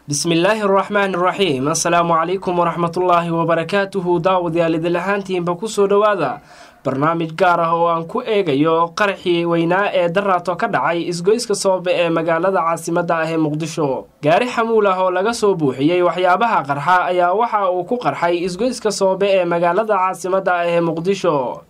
Bismillaahi araxmaani araxiim. Assalaamu calaykum waraxmatullaahi wabarakaatuhu. Daawadayaal, idil ahaantiinba kusoo dhowaada barnaamij gaar ah oo aan ku eegayo qaraxii weynaa ee daraato ka dhacay isgoyska Soobe ee magaalada caasimadda ah ee Muqdisho. Gaari xamuul ah oo laga soo buuxiyey waxyaabaha qarxa ayaa waxa uu ku qarxay isgoyska Soobe ee magaalada caasimadda ah ee Muqdisho.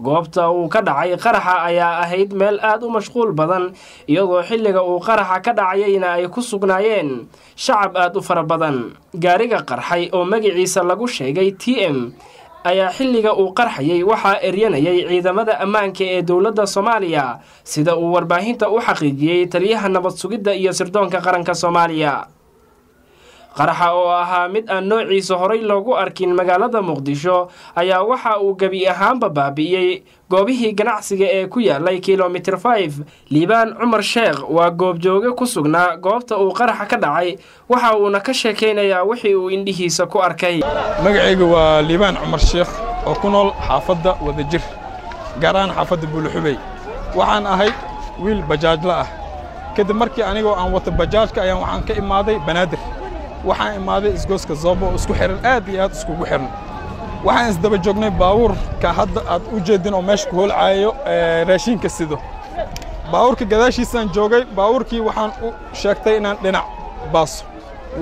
Goobta uu ka dhacay qaraxa ayaa ahayd meel aada u mashquul badan, iyadoo xilliga uu qaraxa ka dhacayayna ay ku sugnaayeen shacab aada u fara badan. Gaariga qarxay oo magaciisa lagu sheegay TM ayaa xilliga uu qarxayay waxaa eryanayay ciidamada ammaanka ee dowladda Soomaaliya, sida uu warbaahinta u xaqiijiyey taliyaha nabad sugidda iyo sirdoonka qaranka Soomaaliya. Qaraxa oo ahaa mid aan noociisa horay loogu arkin magaalada Muqdisho ayaa waxa uu gebi ahaanba baabi'iyey goobihii ganacsiga ee ku yaalay kilomitir 5. Liibaan Cumar Sheekh waa goobjooge ku sugnaa goobta uu qaraxa ka dhacay, waxa uuna ka sheekaynayaa wixii uu indhihiisa ku arkay. Magacayga waa Liibaan Cumar Sheekh oo ku nool xaafadda Wadajir, gaar ahaan xaafadda Buuluxubey. Waxaan ahay wiil bajaajla ah. Kadib markii anigoo aan wato bajaajka ayaan waxaan ka imaaday Banaadir, waxaan imaaday isgooska Zoobo oo isku xihan, aad iyo aad iskugu xihan. Waxaan isdaba joognay baabuurka hadda aad u jeedin oo meesha ku holcaayo raashinka sido. Baabuurka gadaashiisaan joogay. Baabuurkii waxaan u sheegtay inaan dhinac baaso,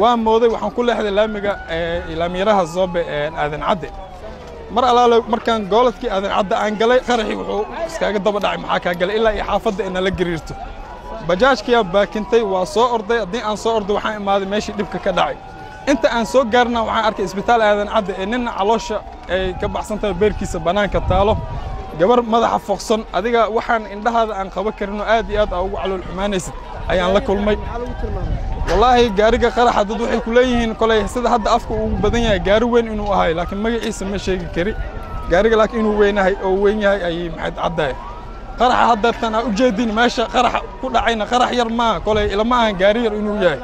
waan mooday, waxaan ku leexday laamiga laamiyaraha Zoobe Aadan Cadde. Mar alaale markaan gooladkii Aadan Cadde aan galay, qaraxii wuxuu iskaaga daba dhacay maxaa kaa galay ilaa iyo xaafadda inala gariirto. Bajaajkiyaa baakintay, waa soo orday. Haddii aan soo orday, waxaan imaaday meeshii dhibka ka dhacay. Inta aan soo gaarna waxaan arkay isbitaal Aadan Cadde ee ninna caloosha ay ka baxsan tahay, beerkiisa bannaanka taalo, gabar madaxa foqsan. Adiga waxaan indhahaada aan qaban karinoo aad iyo aad aa ugu calool xumaanaysid ayaan la kulmay. Wallaahi gaariga qaraxa dad waxay ku leeyihiin kolay sida hadda afka ugu badan yahay gaari weyn inuu ahay, laakiin magaciisa ma sheegi kari gaariga, laakiin inuu weynahay oo weyn yahay ayay maxayd caddahay. Qaraxa haddeertan aa u jeedin meesha qaraxa ku dhacayna qarax yar maa, kolay ilama ahan gaari yar inuu yahay.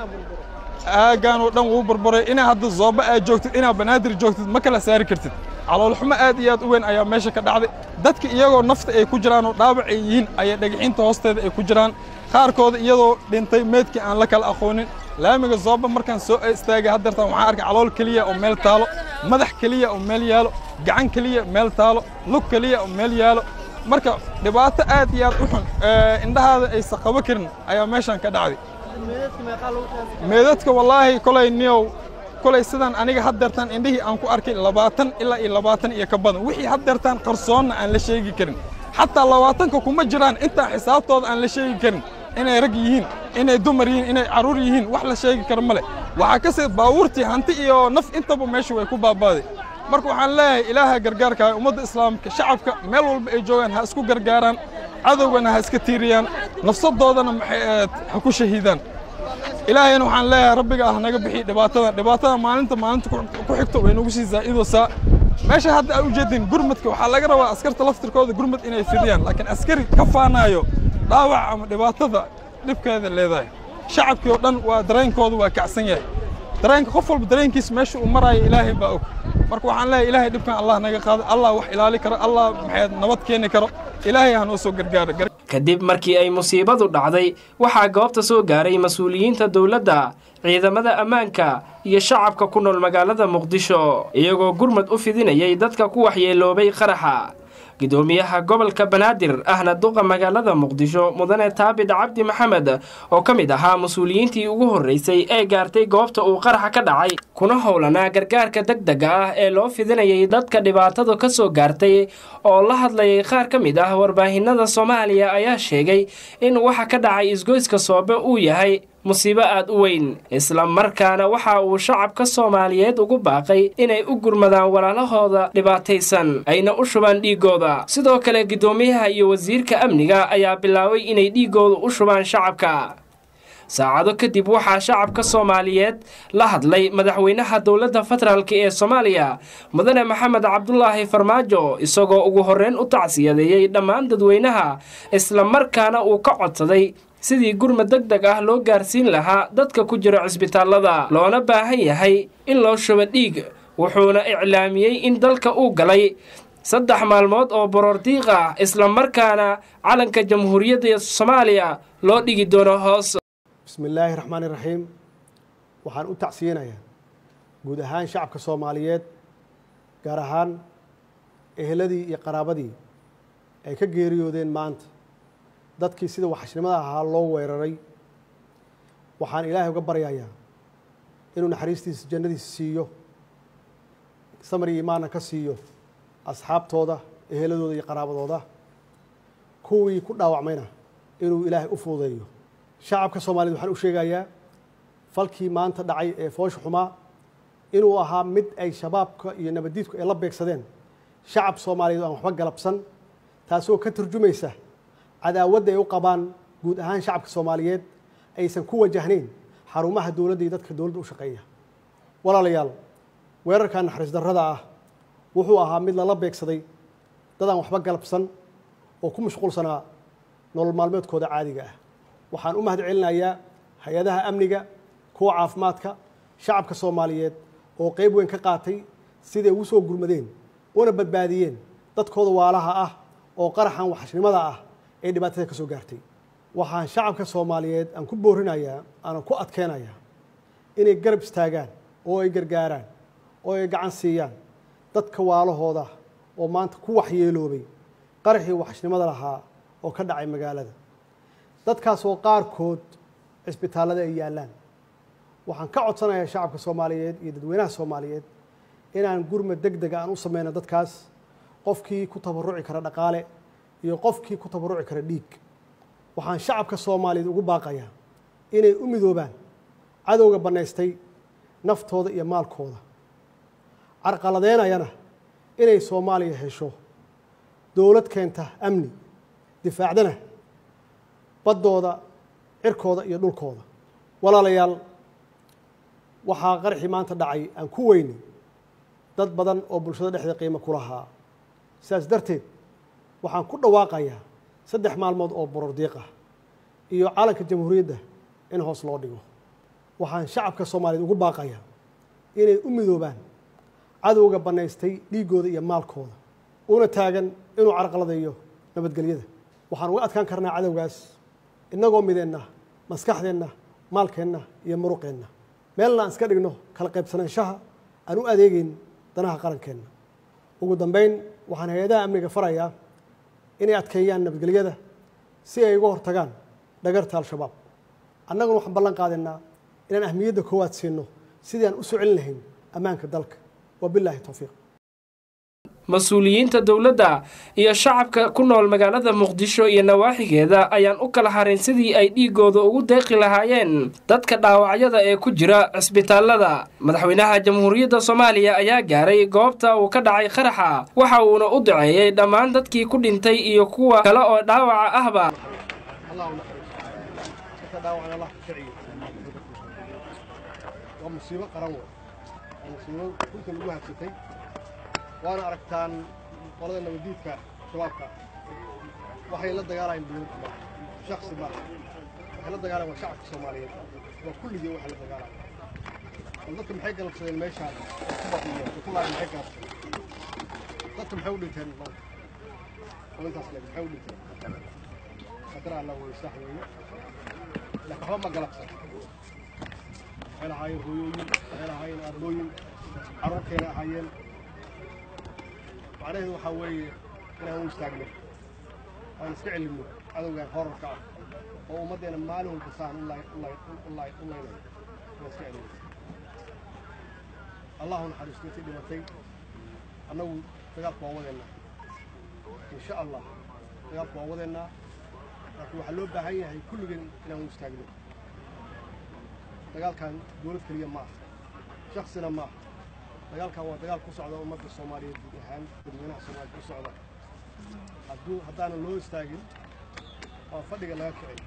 Aaggaan oo dhan wuu burburay. Inaa hadda Zooba aad joogtid, inaa Banaadir joogtid, ma kala saari kartid. Caloolxumo aad iyo aad u weyn ayaa meesha ka dhacday. Dadka iyagoo nafta ay ku jiraan oo dhaawac ay yihiin ayaa dhagaxiinta hoosteeda ay ku jiraan, qaarkooda iyadoo dhintay meedkii aan la kala aqoonin. Laamiga Zooba markaan soo istaagay haddeertan waxaan arkay calool keliya oo meel taalo, madax keliya oo meel yaalo, gacan keliya meel taalo, lug keliya oo meel yaalo. Marka dhibaato aad iyo aad u xun indhahaada aysa qabo karin ayaa meeshan ka dhacday. Meedadka wallaahi kolay niyow kolay sidaan aniga haddeertaan indhihii aan ku arkay 20 ilaa iyo 20 iyo ka badan, wixii haddeertaan qarsoonna aan la sheegi karin. Xataa 20-ka kuma jiraan intaan xisaabtooda aan la sheegi karin, inay rag yihiin, inay dumar yihiin, inay carruur yihiin, wax la sheegi karo ma leh. Waxaa ka sii baabuurtii, hanti iyo naf intaba meesha way ku baabaaday. Marka waxaan leeyahay Ilaaha gargaarka, ummadda islaamka, shacabka meel walba ay joogaan ha isku gargaaraan, cadowgana ha iska tiiriyaan, nafsadoodana ha ku shahiidaan. Ilaahayna waxaan leeyahay rabbiga ah naga bixi dhibaatadan. Dhibaatada maalinta maalinta ku xigto way nagu sii zaa'idoosaa. Meesha hadda aa u jeedin gurmadka waxaa laga rabaa askarta laftirkooda gurmad inay fidiyaan, laakiin askari ka faanaayo dhaawac ama dhibaatada dhibkeeda leedahay. Shacabkii oo dhan waa dareenkooda waa kacsan yahay. Dareenka qof walba dareenkiisa meesha uu maraayo Ilaahay baa og. Marka waxaan leeyahay Ilaahay dhibkan Allah naga qaado, Allah wax ilaali karo, Allah maxay nabad keeni karo, Ilaahay ha noo soo gargaaro. Kadib markii ay musiibadu dhacday waxaa goobta soo gaaray mas-uuliyiinta dowladda, ciidamada ammaanka iyo shacabka ku nool magaalada Muqdisho, iyagoo gurmad u fidinayay dadka ku waxyeeloobay qaraxa. Gudoomiyaha gobolka Banaadir ahna duqa magaalada Muqdisho, mudane Taabid Cabdi Maxamed, oo ka mid ahaa mas-uuliyiintii ugu horreysay ee gaartay goobta uu qaraxa ka dhacay kuna howlanaa gargaarka deg dega ah ee loo fidinayay dadka dhibaatadu ka soo gaartay, oo la hadlayay qaar ka mid ah warbaahinada Soomaaliya, ayaa sheegay in waxa ka dhacay isgoyska Soobe uu yahay musiibo aad u weyn, isla markaana waxa uu shacabka Soomaaliyeed ugu baaqay inay u gurmadaan walaalahooda dhibaataysan ayna u shubaan dhiiggooda. Sidoo kale guddoomiyaha iyo wasiirka amniga ayaa bilaabay inay dhiiggooda u shubaan shacabka. Saacado kadib waxaa shacabka Soomaaliyeed la hadlay madaxweynaha dowladda federaalk ee Soomaaliya, mudane Maxamed Cabdulaahi Farmaajo, isagoo ugu horreyn u tacsiyadeeyey dhammaan dadweynaha, isla markaana uu ka codsaday sidii gurmad deg deg ah loo gaarsiin lahaa dadka ku jira cisbitaallada loona baahan yahay in loo shubo dhiig. Wuxuuna iclaamiyey in dalka uu galay 3 maalmood oo baroordiiq ah, isla markaana calanka Jamhuuriyadda Soomaaliya loo dhigi doono hoos. Bismi illaahi raxmaani raxiim. Waxaan u tacsiyeynayaa guud ahaan shacabka Soomaaliyeed, gaar ahaan eheladii iyo qaraabadii ay ka geeriyoodeen maanta dadkii sida waxashnimada ahaa loo weeraray. Waxaan Ilaahay uga baryayaa inuu naxariistiisa jannadiisa siiyo, samri iimaanna ka siiyo asxaabtooda, eheladooda iyo qaraabadooda. Kuwii ku dhaawacmayna inuu Ilaahay u fududeeyo. Shacabka Soomaaliyed waxaan u sheegayaa falkii maanta dhacay ee foosha xumaa inuu ahaa mid ay shabaabka iyo nabaddiidku ay la beegsadeen shacab Soomaaliyeed oo aan waxba galabsan, taasoo ka turjumaysa cadaawadda ay u qabaan guud ahaan shacabka Soomaaliyeed, aysan ku wajahnayn xarumaha dowladda iyo dadka dowladda u shaqeeya. Walaalayaal, weerarkan naxariis darrada ah wuxuu ahaa mid lala beegsaday dad aan waxba galabsan oo ku mashquulsanaa nolol maalmeedkooda caadiga ah. Waxaan u mahad celinayaa hay-adaha amniga, kuwa caafimaadka, shacabka Soomaaliyeed oo qayb weyn ka qaatay siday ugu soo gurmadeen una badbaadiyeen dadkooda waalaha ah oo qaraxan waxashnimada ah ee dhibaatada ka soo gaartay. Waxaan shacabka Soomaaliyeed aan ku boorinayaa, aanan ku adkeenayaa inay garab istaagaan oo ay gargaaraan oo ay gacan siiyaan dadka waalahooda oo maanta ku waxyeeloobay qaraxii waxashnimada lahaa oo ka dhacay magaalada, dadkaas oo qaarkood cisbitaallada ay yaallaan. Waxaan ka codsanayaa shacabka Soomaaliyeed iyo dadweynaha Soomaaliyeed inaan gurmad deg dega aan u sameyno dadkaas, qofkii ku tabaruci kara dhaqaale iyo qofkii ku tabaruci kara dhiig. Waxaan shacabka Soomaaliyeed ugu baaqayaa inay u midoobaan cadowga bannaystay naftooda iyo maalkooda, carqaladeynayana inay Soomaaliya hesho dowlad keenta amni, difaacdana baddooda, cirkooda iyo dhulkooda. Walaalayaal, waxaa qaraxii maanta dhacay aan ku weynay dad badan oo bulshada dhexdeeda qiimo ku lahaa. Sidaas darteed waxaan ku dhawaaqayaa 3 maalmood oo borordiiq ah iyo calanka jamhuuriyadda in hoos loo dhigo. Waxaan shacabka Soomaaliyeed ugu baaqayaa inay u midoobaan cadowga bannaystay dhiiggooda iyo maalkooda, una taagan inuu carqaladeeyo nabadgelyada. Waxaan uga adkaan karnaa cadowgaas innagoo mideenna maskaxdeenna, maalkeenna iyo muruqeenna, meelna aan iska dhigno kala qaybsanaanshaha aan u adeegeyn danaha qarankeenna. Ugu dambeyn, waxaan hay-adaha amniga farayaa inay adkeeyaan nabadgelyada si ay uga hortagaan dhagarta Al-Shabaab. Annaguna waxaan ballan qaadaynaa inaan ahmiyadda koowaad siino sidii aan u soo celin lahayn ammaanka dalka. Wabilaahi towfiiq. Mas-uuliyiinta dowladda iyo shacabka ku nool magaalada Muqdisho iyo nawaaxigeeda ayaan u kala harin sidii ay dhiigooda ugu deeqi lahaayeen dadka dhaawacyada ee ku jira cisbitaallada. Madaxweynaha Jamhuuriyadda Soomaaliya ayaa gaaray goobta uu ka dhacay qaraxa, waxa uuna u duceeyey dhammaan dadkii ku dhintay iyo kuwa kale oo dhaawaca ahba. Waa musiibo qaran wey, waa musiibo dhulka lagu habsatay. Waana aragtaan qolada nabadiidka shabaabka waxay la dagaalayaan dowladda maaha, shaksi maaha, waxay la dagaalayan waa shacabka Soomaaliyeed, waa kulligii waxay la dagaalayan. Bal dadka maxay galabsadeen meeshaan oo ku baqiyeen oo ku laayeen? Maxay galabsadeen dadka? Maxay u dhinteen maanta oo intaas leeg? Maxay u dhinteen? Qadar Alla wey, sax weeye, laakiin waxba ma galabsan. Waxay lahaayeen hooyooyin, waxay lahaayeen ardooyin, carruurkeena ahaayeen. Macnaheedu waxaa weeye inaan u istaagno, aan iska celinno cadowgan horarka ah oo ummaddeena maalin walba saan u laynayo, inaan iska celinno. Allahu naxariisto intii dhimatay. Annagu dagaalku waa wadeennaa, insha Allah dagaalku waa wadeennaa, laakiin waxaa loo baahan yahay kulligeen inaan u istaagno dagaalkan. Dowlad keliya ma aha, shaksina ma aha. Dagaalkan waa dagaal ku socda ummadda Soomaaliyeed guud ahaan, dadweynaha Soomaaliyeed ku socda. Hadduu haddaanan loo istaagin waa fadhiga laga kicin,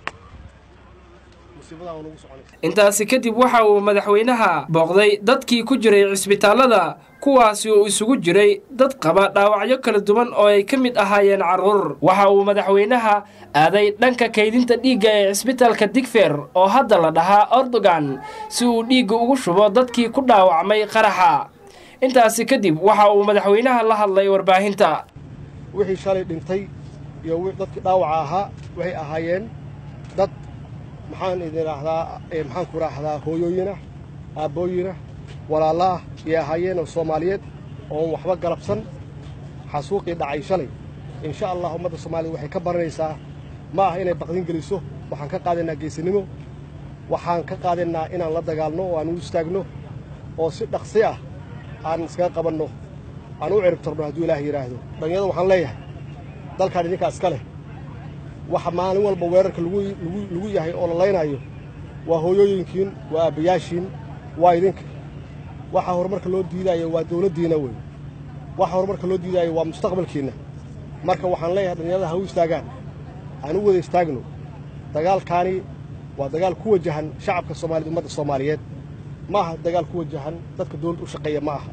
musiibadan waa nagu soconaysa. Intaasi kadib waxa uu madaxweynaha booqday dadkii ku jiray cisbitaallada, kuwaasi uu isugu jiray dad qaba dhaawacyo kala duwan oo ay ka mid ahaayeen carruur. Waxa uu madaxweynaha aaday dhanka kaydinta dhiigga ee cisbitaalka Digfer oo hadda la dhahaa Erdogan si uu dhiigga ugu shubo dadkii ku dhaawacmay qaraxa. Intaasi kadib waxa uu madaxweynaha la hadlay warbaahinta. Wixii shalay dhintay iyo dadkii dhaawaca ahaa waxay ahaayeen dad, maxaan idin idhaahdaa, maxaan ku raahdaa, hooyooyin ah, aabbooyina, walaalla ah iyo ahaayeen oo Soomaaliyeed oon waxba galabsan xasuuqii dhacay shalay. Insha Allah ummadda Soomaaliyed waxay ka baranaysaa ma aha inay baqdin geliso. Waxaan ka qaadaynaa geesinimo, waxaan ka qaadaynaa inaan la dagaalno oo aan u istaagno oo si dhaqsi ah aan iskaga qabanno, aan u ciribtarno hadduu Ilaahay yidhaahdo. Dhallinyarada waxaan leeyahay, dalkaan idinkaa iska leh. Waxa maalin walba weerarka lagu yahay oo la laynayo waa hooyooyinkiin, waa aabbayaashiin, waa idinka. Waxa horumarka loo diidaayo waa dawladdiinna wey. Waxa horumarka loo diidaayo waa mustaqbalkiinna. Marka waxaan leeyahay, dhallinyarada ha u istaagaan, aan u wada istaagno. Dagaalkaani waa dagaal ku wajahan shacabka Soomaaliyed, ummadda Soomaaliyeed. Ma aha dagaal ku wajahan dadka dawladda u shaqeeya, ma aha.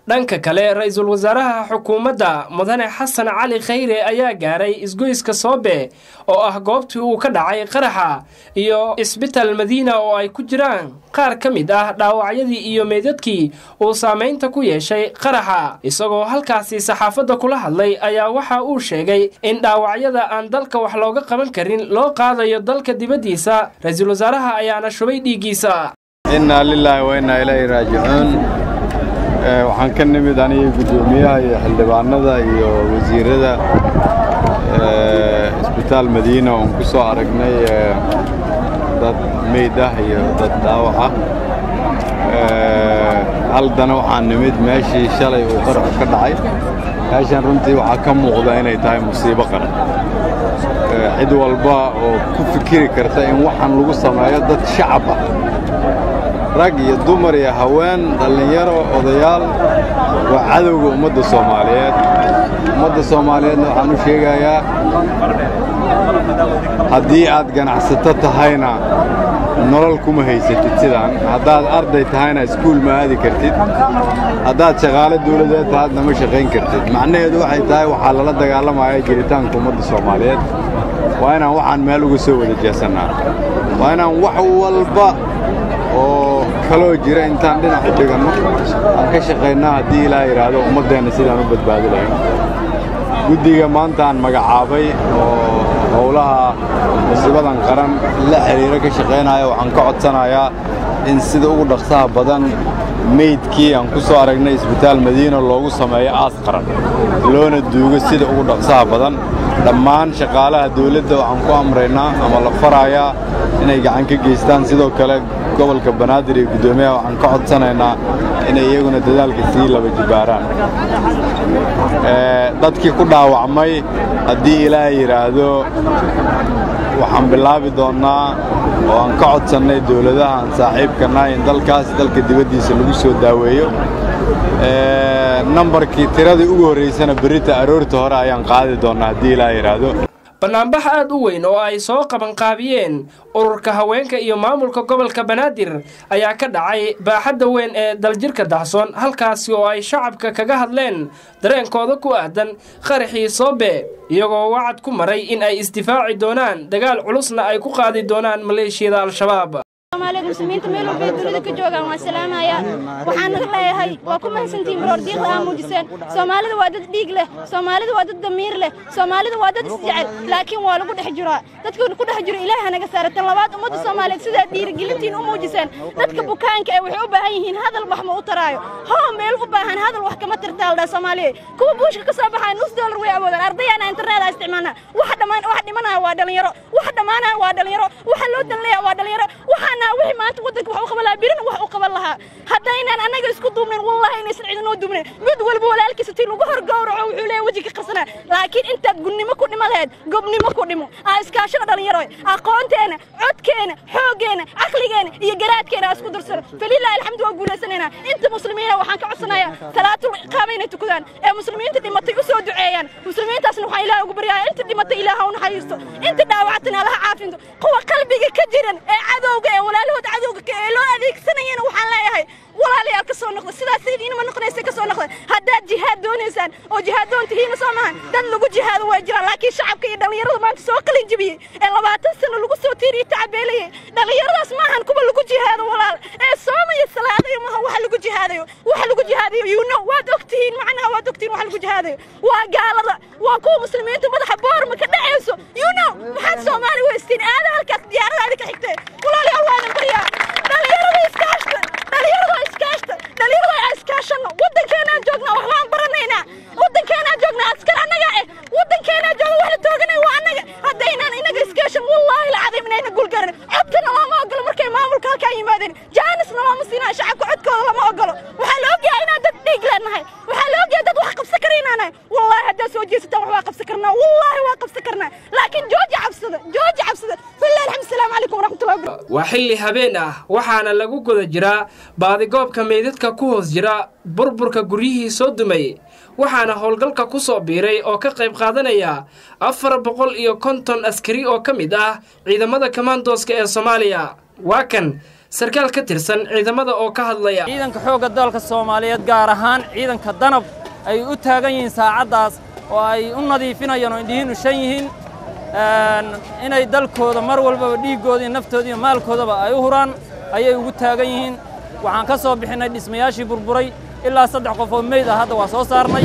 Dhanka kale, ra-iisul wasaaraha xukuumadda Mudane Xasan Cali Khayre ayaa gaaray isgoyska Soobe oo ah goobtii uu ka dhacay qaraxa iyo Isbital Madiina oo ay ku jiraan qaar ka mid ah dhaawacyadii iyo meydadkii uu saamaynta ku yeeshay qaraxa. Isagoo halkaasi saxaafadda kula hadlay ayaa waxa uu sheegay in dhaawacyada aan dalka wax looga qaban karin loo qaadayo dalka dibaddiisa. Ra-iisul wasaaraha ayaana shubay dhiiggiisa. Innaa lilaahi wa innaa ilayhi raajicuun. Waxaan ka nimid aniga, guddoomiyaha iyo xildhibaanada iyo wasiirada, Isbitaal Madiina oon ku soo aragnay dad meyd ah iyo dad dhaawac ah. Haddana waxaan nimid meeshii shalay uu qaraxu ka dhacay. Meeshan runtii waxaa ka muuqda inay tahay musiibo qaran. Cid walba oo ku fikiri karta in waxaan lagu sameeyo dad shacab ah, rag iyo dumar iyo haween, dhallinyaro, odayaal, waa cadowga ummadda Soomaaliyeed. Ummadda Soomaaliyeedna waxaan u sheegayaa, haddii aad ganacsato tahayna nolol kuma haysatid sidaan, haddaad arday tahayna iskuul ma aadi kartid, haddaad shaqaale dawladeed tahadna ma shaqayn kartid. Macnaheedu waxay tahay waxaa lala dagaalamaya jiritaanka ummadda Soomaaliyeed. Waa inaan waxaan meel uga soo wada jeesannaa, waa inaan wax walba oo kaloo jira intaan dhinac u dhiganno aan ka shaqaynaa, haddii Ilaah yidhaahdo, ummaddeenna sidaan u badbaadi lahayn. Guddiga maanta aan magacaabay oo howlaha musiibadan qaran la xidhiira ka shaqaynaya waxaan ka codsanayaa in sida ugu dhaqsaha badan meydkii aan ku soo aragnay Isbitaal Madiina loogu sameeyo aas qaran, loona duugo sida ugu dhaqsaha badan. Dhammaan shaqaalaha dawladda waxaan ku amraynaa ama la farayaa inay gacan ka geystaan. Sidoo kale gobolka Banaadir iyo guddoomiyaha waxaan ka codsanaynaa inay iyaguna dadaalka sii laba jibaaraan. Dadkii ku dhaawacmay, haddii Ilaahay yidhaahdo, waxaan bilaabi doonnaa oo aan ka codsannay dawladaha aan saaxiibkanahay in dalkaas dalka dibaddiisa lagu soo daaweeyo. Nambarkii tiradii ugu horraysana berrita aroorta hore ayaan qaadi doonnaa, haddii Ilaahay yidhaahdo. Bannaanbax aad u weyn oo ay soo qabanqaabiyeen ururka haweenka iyo maamulka gobolka Banaadir ayaa ka dhacay baaxadda weyn ee Daljirka Dahsoon, halkaasi oo ay shacabka kaga hadleen dareenkooda ku aadan qaraxii Soobe, iyagoo wacad ku maray in ay isdifaaci doonaan, dagaal culusna ay ku qaadi doonaan maleeshiyada Al-Shabaab. Soomaaliyeed, Muslimiinta meel walba ay dunida ka joogaan waan salaamayaa. Waxaan leeyahay, waa ku mahadsantihiin baroor diiqda aa muujiseen. Soomaalida waa dad dhiig leh, Soomaalida waa dad damiir leh, Soomaalida waa dad isjecel, laakiin waa lagu dhex jiraa. Dadka ku dhex jiro Ilaah naga saara. Tan labaad, ummadda Soomaaliyeed, sidaa dhiirigelintiin u muujiseen, dadka bukaanka ee waxay u baahan yihiin hadal wax ma u taraayo. Hoo meel u baahan hadal wax kama tirtaaldhaa. Soomaaliyeed, kuwa buushka ka soo baxaya nus dollar way awoodaan. Ardayaana internet isticmaalna. Waxa dhammaan waxa dhimanaya waa dhalinyaro, waxa dhammaanaya waa dhalinyaro, waxa loo danleeya waa dhalinyaro. Waxaana wixii maanta waddanka wax u qaban lahaa birina wax u qaban lahaa. Haddaynaan annaga isku duubnayn, wallahi inaysan cidinoo duubnayn. Mid walba walaalkiisa tii lagu hor gowraco wuxuu leeyahay wejiga qarsanaa. Laakiin intaad gunnimo ku dhima lahayd, gobnimo ku dhimo. Aa iskaashada dhalinyaro, aqoonteena, codkeena, xooggeena, caqligeena iyo garaadkeena aa isku darsano, falilahi alxamdu, waa guulaysanaynaa. Inta muslimiina waxaan ka codsanayaa salaatul iqaama inay tukadaan ee muslimiinta dhimatay u soo duceeyaan. Muslimiintaasna waxaan Ilaah ugu baryayaa inta dhimatay Ilaah ha u naxariisto, inta dhaawactana Allaha caafinto. Kuwa qalbiga ka jiran ee cadowga ee walaalahood cadowga ee loo adeegsanayana waxaan leeyahay, walaalayaal, ka soo noqda sidaas. Idiinama noqonaysa, ka soo noqda. Haddaad jihaad doonaysaan oo jihaad doon tihiina, soo maahan dad lagu jihaado way jiraan. Laakiin shacabka iyo dhallinyarada maanta soo qalin jebiyey ee 20 sano lagu soo tiiriyey tacabeelayay, dhallinyaradaas maahan kuwa lagu jihaado, walaal, ee soomaya salaadayo maaha waxa lagu jihaadayo. Waxa lagu jihaadayo, you know, waad ogtihiin, macnaha waad ogtihiin. Waxa lagu jihaadayo waa gaalada, waa kuwa muslimiinta madaxa boorma ka dhacayso, you know. Maxaad Soomaali weystiin? Aada halkaas diyaaradaadi ka xigtee. Walaalayaal, waanan baryaa, dhallinyarada iskaashta. Hadirtaan wax waa qabsan karnaa, wallaahi waa qabsan karnaa, laakiin jooji cabsada, jooji cabsada. Fillahi alxamd. Asalaamu calaykum waraxmatullahi wabarakatu. Waa xilli habeen ah, waxaana lagu guda jiraa baadigoobka meydadka ku hoos jira burburka guryihii soo dumay. Waxaana howlgalka ku soo biiray oo ka qayb qaadanaya 450 askari oo ka mid ah ciidamada kamaandooska ee Soomaaliya. Waa kan sarkaal ka tirsan ciidamada oo ka hadlaya. Ciidanka xoogga dalka Soomaaliyeed, gaar ahaan ciidanka Danab, ay u taagan yihiin saacaddaas oo ay u nadiifinayaan oo indhihiinu shan yihiin inay dalkooda mar walbaba dhiiggooda iyo naftooda iyo maalkoodaba ay u huraan ayay ugu taagan yihiin. Waxaan ka soo bixinnay dhismayaashii burburay ilaa 3 qof oo meyd ah, hadda waa soo saarnay,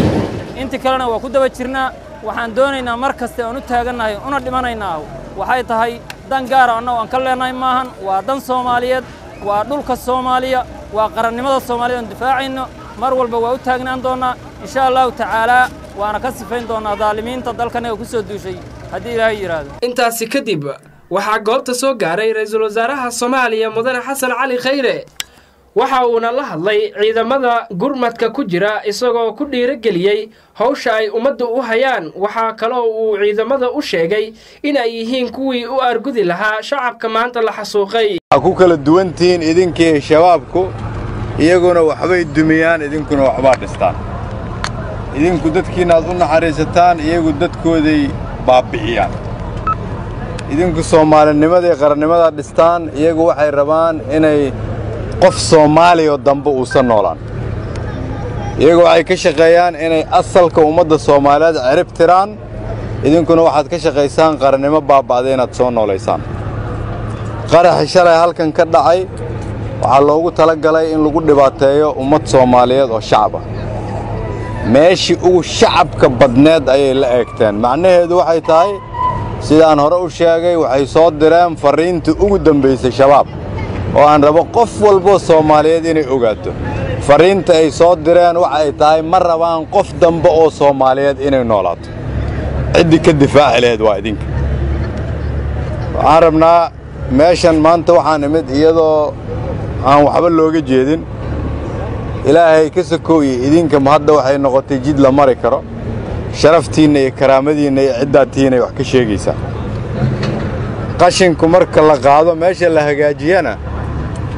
intii kalena waa ku daba jirnaa. Waxaan doonaynaa mar kaste aan u taagannahay una dhimanaynaa waxay tahay dan gaara annagu aan ka leenahay maahan, waa dan Soomaaliyeed, waa dhulka Soomaaliya, waa qarannimada Soomaaliyad aan difaacayno. Mar walba waa u taagnaan doonnaa insha Allahu tacaalaa, waana ka sifayn doonnaa daalimiinta dalkanaga ku soo duushay haddii Ilaahay yidhaahdo. Intaasi kadib waxaa goobta soo gaaray ra-iisul wasaaraha Soomaaliya Mudane Xasan Cali Khayre. Waxa uuna la hadlay ciidamada gurmadka ku jira, isagoo ku dhiirageliyey hawsha ay ummadda u hayaan. Waxaa kaloo uu ciidamada u sheegay inay yihiin kuwii u argudi lahaa shacabka maanta la xasuuqay. Waxaa ku kala duwantihiin idinkii shabaabku, iyaguna waxbay dumiyaan, idinkuna waxbaa dhistaan. Idinku dadkiinna aad u naxariisataan, iyagu dadkooday baabbi'iyaan. Idinku soomaalinimaday qarannimadaa dhistaan, iyagu waxay rabaan inay qof Soomaaliyao dambe uusan noolaan. Iyagu waxay ka shaqeeyaan inay asalka ummadda Soomaaliyeed cirib tiraan, idinkuna waxaad ka shaqaysaan qarannimo baaba'day inaad soo noolaysaan. Qaraxi shalay halkan ka dhacay waxaa loogu tala galay in lagu dhibaateeyo ummad Soomaaliyeed oo shacab ah. Meeshii ugu shacabka badneed ayay la eegteen. Macnaheedu waxay tahay, sidaan hore u sheegay, waxay soo direen farriintii ugu dambaysay shabaab oo aan rabo qof walboo Soomaaliyeed inay ogaato. Farriinta ay soo direen waxa ay tahay, ma rabaan qof dambe oo Soomaaliyeed inay noolaato. Ciddii ka difaaci lahayd waa idinka. Waxaan rabnaa meeshan maanta waxaan imid iyadoo aan waxba looga jeedin. Ilaahay ka sokow iyo idinka hadda waxay noqotay jid la mari karo. Sharaftiinna iyo karaamadiinna iyo ciddaa tiinay wax ka sheegaysaa. Qashinku marka la qaado meesha la hagaajiyana,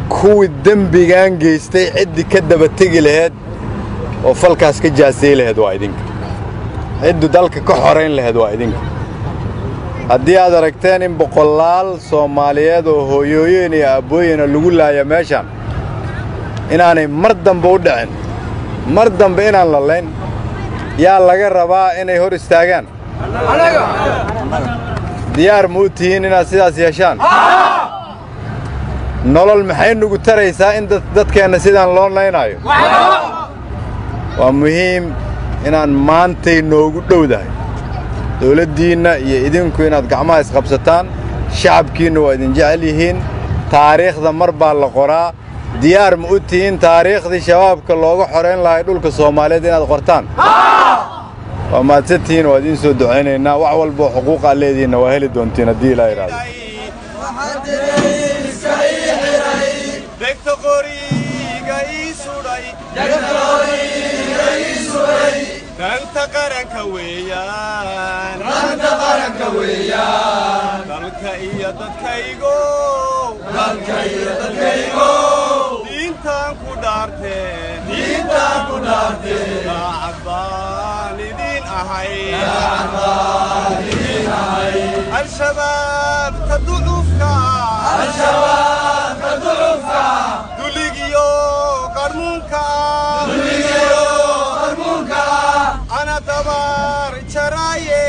kuwii dembigaan geystay ciddii ka daba tegi laheyd oo falkaas ka jaasay laheyd waa idinka. Ciddu dalka ka xorayn laheyd waa idinka. Haddii aad aragteen in boqolaal Soomaaliyeed oo hooyooyin iyo aabbooyina lagu laaya meeshan, inaanay mar dambe u dhicin, mar dambe inaan la layn, yaa laga rabaa inay hor istaagaan? Diyaar ma u tihiin inaad sidaas yeeshaan? Nolol maxay nugu taraysaa in dadkeenna sidaan loo laynaayo? Waa muhiim inaan maantay noogu dhowdahay dawladdiinna iyo idinku inaad gacmaha isqabsataan. Shacabkiinna waa idin jecel yihiin. Taariikhda mar baa la qoraa. Diyaar ma u tihiin taariikhdii shabaabka looga xorayn lahay dhulka Soomaaliyeed inaad qortaan? Waa mahadsantihiin, waa idiin soo ducaynaynaa. Wax walboo xuquuq aad leedihiinna waa heli doontiin haddii Ilaa yidhaahdo. Danta qaranka weeyaan, dalka iyo dadkaygo, diintaan ku dhaarteen, daacad baan idiin ahay. Al-shabaab ta ducufka, duligiyo qarmuunka, ana dabar jaraaye,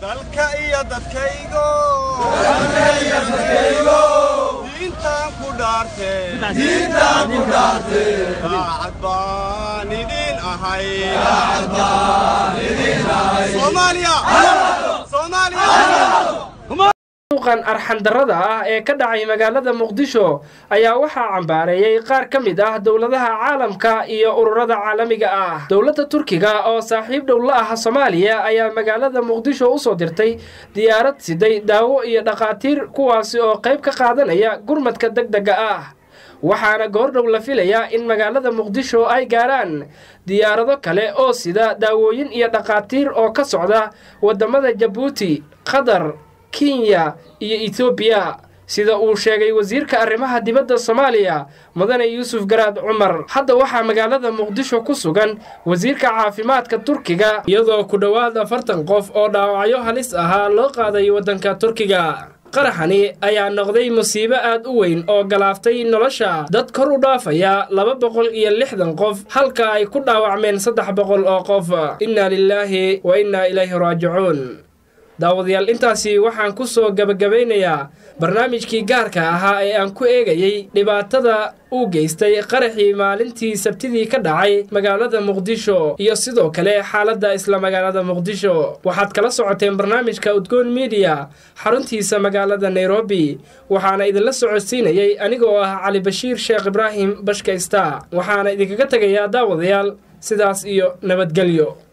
dalka iyo dadkaygo, diintaan ku dhaarteen, daacad baan idiin ahay. Soomaaliya, Soomaaliya. Suuqan arxandarrada ah ee ka dhacay magaalada Muqdisho ayaa waxaa cambaareeyey qaar ka mid ah dowladaha caalamka iyo ururada caalamiga ah. Dowladda Turkiga oo saaxiib dhow la ah Soomaaliya ayaa magaalada Muqdisho u soo dirtay diyaarad siday daawo iyo dhakhaatiir, kuwaasi oo qayb ka qaadanaya gurmadka degdega ah. Waxaana goordhow la filayaa in magaalada Muqdisho ay gaaraan diyaarado kale oo sida daawooyin iyo dhakhaatiir oo ka socda waddamada Jabuuti, Qatar, Kenya iyo Etoobiya, sida uu sheegay wasiirka arrimaha dibadda Soomaaliya, Mudane Yuusuf Garaad Cumar. Hadda waxaa magaalada Muqdisho ku sugan wasiirka caafimaadka Turkiga, iyadoo ku dhowaad 40 qof oo dhaawacyo halis ahaa loo qaaday waddanka Turkiga. Qaraxani ayaa noqday musiibo aad u weyn oo galaaftay nolosha dad kor u dhaafaya 260 qof, halka ay ku dhaawacmeen 300 oo qof. Innaa lilaahi wa innaa ilayhi raajicuun. Daawadayaal, intaasi waxaan ku soo gabagabaynayaa barnaamijkii gaarka ahaa ee aan ku eegayey dhibaatada uu geystay qaraxii maalintii Sabtidii ka dhacay magaalada Muqdisho iyo sidoo kale xaaladda isla magaalada Muqdisho. Waxaad kala socoteen barnaamijka Udgoon Media xaruntiisa magaalada Nairobi, waxaana idinla socodsiinayey anigoo ah Cali Bashiir Sheekh Ibraahim Bashkaysta. Waxaana idinkaga tegayaa, daawadayaal, sidaas iyo nabadgelyo.